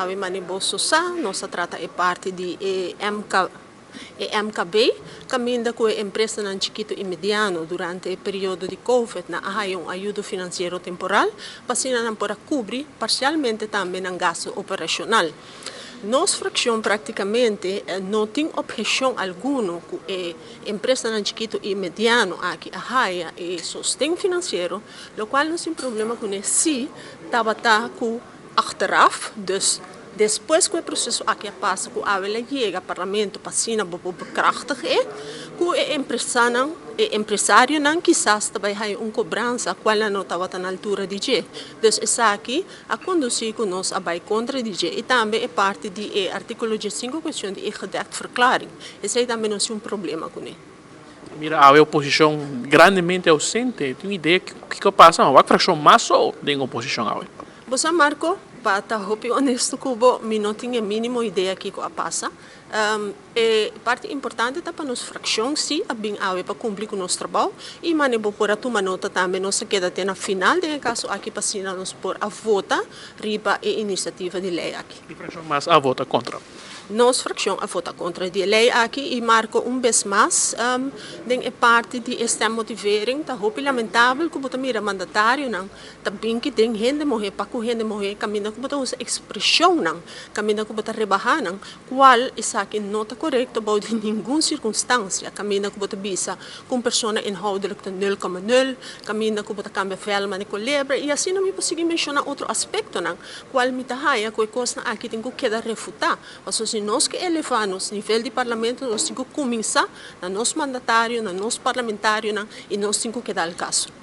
Awe mane boso sa, nos a trata e parti di e MK, e MKB, kaminda ku e empresanan chikitu i mediano durante e periodo di Covid nan a haya un ayudo finansiero temporal pa asina nan por a kubri parsialmente tambe nan gastu operashonal. Nos frakshon praktikamente no tin opheshon alguno ku e empresanan chikitu i mediano aki a haya e sosten finansiero, lokual nos tin problema kuné si tabata ku achteraf, dus despues ku e proseso aki a pasa ku awe la yega parlamento pa asina bo por bekrachtig e, ku e empresanan, e empresarionan kisas ta bai haya un kobransa kual nan no tabata na altura di dje. Dus esaki a kondusí ku nos a bai kontra di dje i tambe e parti di e artíkulo diesinku kuestion di e gedekt verklaring. Esei tambe nos tin un problema kuné. Mira awe oposishon grandemente ausente. Tin un idea kiko a pasa? Wak frakshon mas so den oposishon awe. Bo sa Marco, pa ta hopi honesto ku bo, mi no tin e mínimo idea kiko a pasa. E parti importante ta pa nos frakshon sí a bin awe pa kumpli ku nos trabou i mane bo por a tuma nota tambe nos a keda te na final den e kaso aki pa asina nos por a vota riba e inisiativa di lei aki. E frakshon mas a vota kontra. Nos frakshon a vota kontra di e lei aki i Marco un bes mas den e parti di e stemmotivering ta hopi lamentabel ku bo ta mira mandatarionan ta bin ki den hende muhé pa ku hende muhé kaminda ku bo ta usa ekspreshonnan kaminda ku bo ta rebahá nan kual esaki no ta korekto bou di ningun sirkunstansia kaminda ku bo ta bisa ku un persona inhoudelijk ta nul koma nul kaminda ku bo ta kambia vèlma di kolebra i asina mi por sigui menshoná otro aspektonan Cual mi ta haya cu e cosnan aki tin cu keda refuta. Pasobra si nos ke eleva nos nivel di parlamento nos tin cu cuminsa na nos mandatario, na nos parlamentarionan y nos tin cu keda al caso.